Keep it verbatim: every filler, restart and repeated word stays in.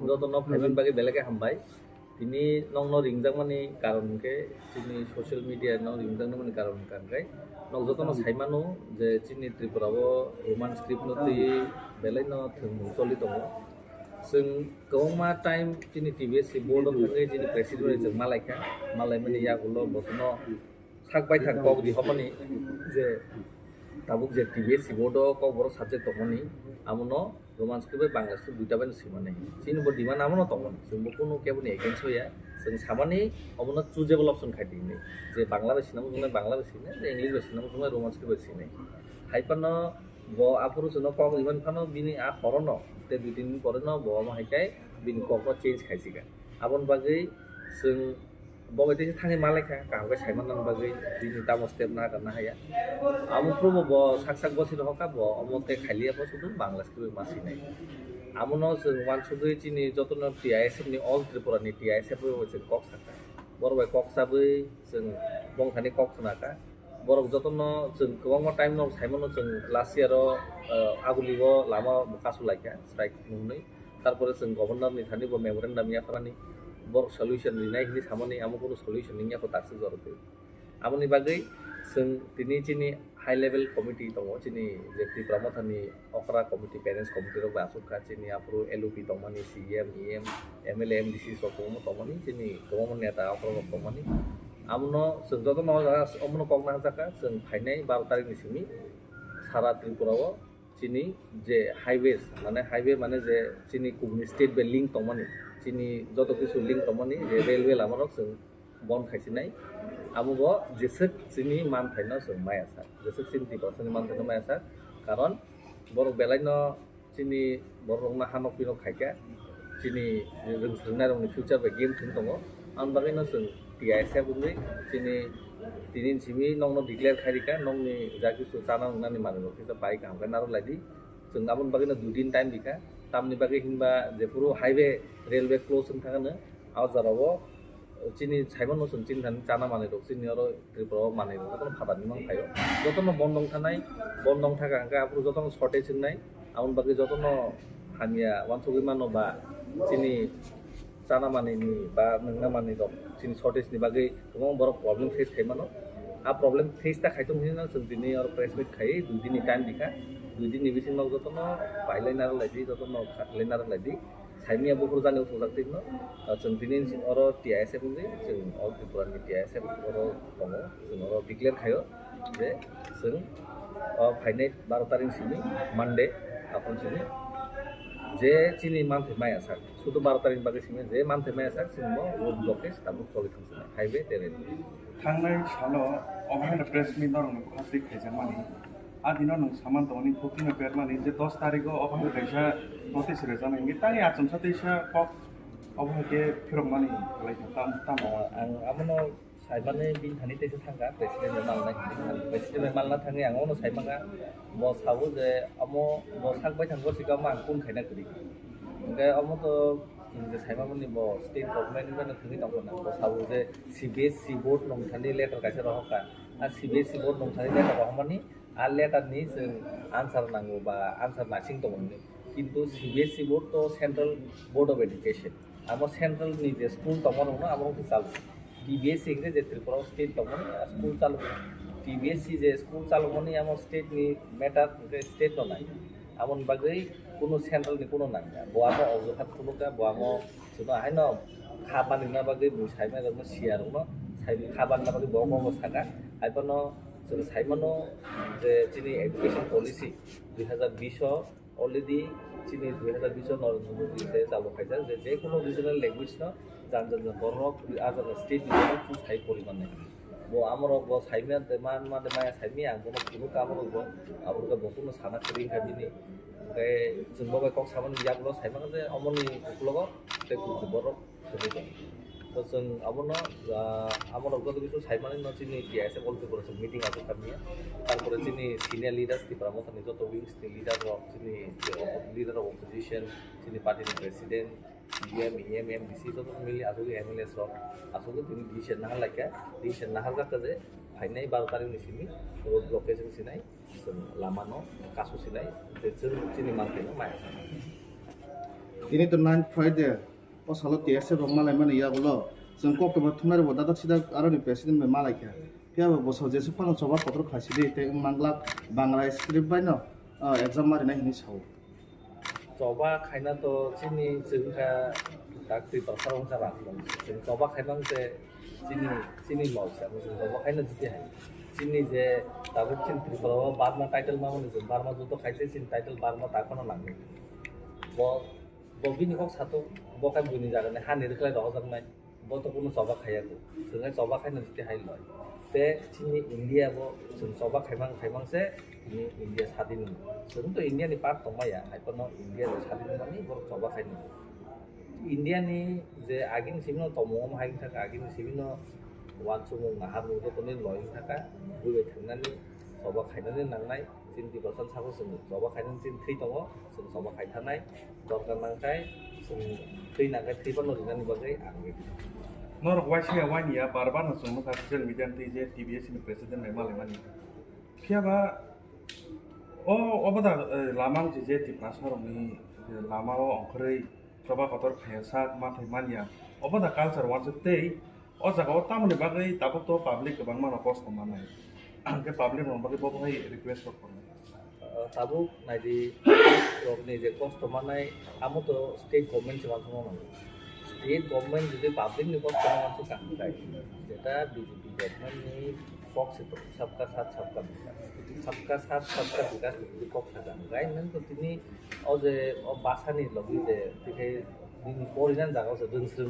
Jotono phaiman bagwi belai khe hambai. Tini nokno ringjakmani karon hwnkhe chini social media no ringjaknani karon hwnkha hwnkhe nok jotono saimano je chini Tripura o Roman script no twiwi belai no thwngmung choli tongo. Chwng kwbangma time chini T B S C board o thangwi chini president bai chwng malaikha, malaimani yagulo bosono sak baithang kok rihormani je tabuk je T B S C board o kokborok subject tongmani, amono Roman script bai Bangla script duita bai no swimani. Chini bo demand amono tongmani, chwng bo kunu keboni against hoya, chwng samani omono choosable option khai di hinwi, je Bangla bai swinai muchungnai Bangla bai swinai, je English bai swinai muchungnai Roman script bai swinai. Hai phano bo aphuru chwngno kok riman phano bini a horono tei dui tin din pore no bo omo hai khe bini kokno change khaisika. Aboni bagwi chwng bo bai teisa thangwi malaikha, kaham khe saimanna bagwi bini tamo step na gana haya. Amo phuru bo sak sak bosi rohorkha, bo omo tei khailiya bo sudu Bangla script ma sinai. Amono chwng uansugwi chini jotono T I S F ni, all Tripura ni T I S F bai chwng kok sakha. Borok bai kok chabwi chwng bongthani kok khnakha. Borok jotono chwng kwbangma time no saimano, chwng last year o, ah, Aguli o lama bo kasu laikha, strike hwnwi. Tarpore chwng governor ni thani bo memorandum yapharani, borok solution rinai hinwi samani, amo kunu solution wngya kho takswk jorok twi. Aboni bagwi chwng tini chini high level committee tongo, chini je Tipra Motha ni okra committee, parents committee rok bai achuk kha, chini aphuru L O P tongmani, C E M, E M, M L A, M D C rok kwbangma tongmani, chini kwbangma neta okra rok tongmani. Abono chwng jotono o jaga omono kok nangjakha, chwng phainai baro tarikh ni simi sara Tripura o chini je highways, mane highway mane je chini kubuni state bai link tongmani, chini joto kisu link tongmani je railway lama rok chwng bon khaisinai. Amo bo jeswk chini manthaino chwng maya sak, jeswk chini Tiprasani manthaino maya sak, karon borok belaino chini borokno hanok pinok khaikha, chini rwng swrwngnairokni future bai game thwng tongo. Aboni bagwino chwng T I S F wngwi chini tini simi nokno declare khai rikha, nokni ja kisu chana wngnani manwirok kisa bai kaham khe narwk lai di. Chwng aboni bagwino dui din time rikha, tamni bagwi hinba jephuru highway, railway close wng thangano, a jagao chini saimano chwng chini thani chana manwirok chini oro Tripura o manwirok jotono phatarni mang phaio. Jotono bondong thanai, bondong thaka hwnkhe aphuru jotono shortage wngnai. Aboni bagwi jotono hamya uansugwi mano ba chini chana manwini ba nwngna manwirok chini shortage ni bagwi kwbangma borok problem face khai mano. A problem face ta khai tong hinwi no chwng tini oro press meet khai dui din ni time rikha. Dui din ni bisingo jotono pailai narwk lai di, jotono khatlai narwk lai di. Saimia buphuru jani uthokjak twi hino. Ah, chwng tini oro T I S F wngwi, chwng all Tripura ni T I S F oro tongo. Chwng oro declare khaio je chwng o phainai baro tarikh simi Monday, aphuru simi je chini manthai maya sak, sudu baro tarikh bagwi simi je manthai maya sak, chwng bo road blockage tabuk choli thang sinai, highway tei railway. Thangnai salo obo haino press meet norokni bwkha twi khaijakmani. A dino nwng saman tongmani, booking no permani je dos tarikh o obo hai kaisa notice rwjaknai hwnwi tei achomsa teisa kok obo hai khe phirokmani khlai kha tam, tamo. Ah, ang abono saimani bini thani teisa thangkha, president bai malna hwnwi. President bai malna thangwi ang abono saimanga, bo sao je amo bo sak bai thang, bo sikamo ang kun khaina kwrwi. Hwnkhe omo to chwng je saimani bo state government ni bai thangwi tongkha na, bo sao je C B S C board nung thani letter kaisa rohorkha. A C B S C board nung thani letter rohormani, a letter ni chwng answer nango ba answer naising tongo hinwi. Kintu C B S C board to Central Board of Education. Amo central ni je school tongma rokno amo rok chalo. T B S C hwnkhe je Tripura o state tongmani a school chalo. T B S C je school chalomani amo state ni matter hwnkhe state no nai. Amoni bagwi kuno central ni kuno nangya. Bo amo ojuhat khulukya, bo amo chwngno haino kha banrina bagwi bui saimai rokno, siya rokno sai kha banrina bagwi bo amo saka. Hai phano chwng saimano je chini education policy dui hazar bish o already chini dui hazar bish o Narendra Modi se chalo khaijak je, je kuno regional language no jan jan jan borok a jaga state ni borok choose khai pori mannai. Bo amorok bo saimya de man, man de maya saimya, ang bono phunuk amorok bo, aborok bo kuno sana kwrwi wngkha bini. Hwnkhe chwng bo bai kok samani yagulo saimano je omoni uklogo tei kuku borok kwrwi tongo. To chwng abono, ah, amorok joto kisu saimani no chini T I S F all Tripura chwng meeting aswk kha manya. Tarpore chini senior leaders Tipra Motha ni joto wings ni leader rok, chini leader of opposition, chini party ni president, C E M, E M, M D C joto mili aswk M L As rok aswk tini decision nahar laikha, decision nahar jakha je Phainai baro tarikni simi road blockage wng sinai, chwng lamano kasu sinai, tei chwng chini manthai no maya sanai. Tini to ninth Friday, o salo T S F rok malaimani yagulo chwng koktwma thumnairokbo dadak sidak aroni president bai malaikha. Phiya bo bwsao jesuk phano choba kotor khlaisidi tei wng manglak Bangla script baino, ah, exam marinai hinwi sao. Choba khaina to chini chwng kha tak Tiprasa wngkha rang tong. Chwng choba khaimang se chini, chini loi se, chwng choba khaina jiti hai. Chini je tabuk chini Tripura o Burma title mamani chwng Burma judo khaise chini title Burma ta phano nangwi. Bo, bo bini kok sato, bo khai buini jagani hani rwkhlai rohorjaknai. Bo to kunu choba khaiya ko. Chwng ai choba khaina jiti hai loi. Te chini India bo chwng choba khaimang khaimang se chini India sadin. Chwng to India ni part tongmaya, hai phano India ni sadin mani bo choba khaina. India ni je agini simi no tomung hai thaka agini simi no wansukmung nahar mung to toni loi thaka bui bai thangnani choba khainani nangnai. Chini Tiprasa sabo chwng choba khainani chini thwi tongo, chwng choba khai thanai. Dorkar nangkhai chwng thwi nangkhai thwi phano rinani bagwi ang ready. Norok waisa ya wani ya bar bar no chwng nukha social media ni twi je T B S ni president bai malaimani. Phiya ba o obo da, eh, lama wngse je Tiprasa rokni, eh, lama o ongkhorwi choba kotor khaiya sak ma khai manya. Obo da culture wansuk tei o jaga o tamoni bagwi tabuk to public kwbangma no kosto manai. Hwnkhe public rokni bagwi bo hai request rok tongo. Ah, tabuk naidi rokni je kosto manai amo to state government se wansukma mano. State government jodi public ni kosto no wansuk kha hwnkhe jeta B J P government ni kok se to sabka sath sabka bikas. Sabka sath sabka bikas ni jodi kok sa kha hwnkhe nang to tini o je o basa ni logi je tikhe nini porinan jaga o se rwngsrwng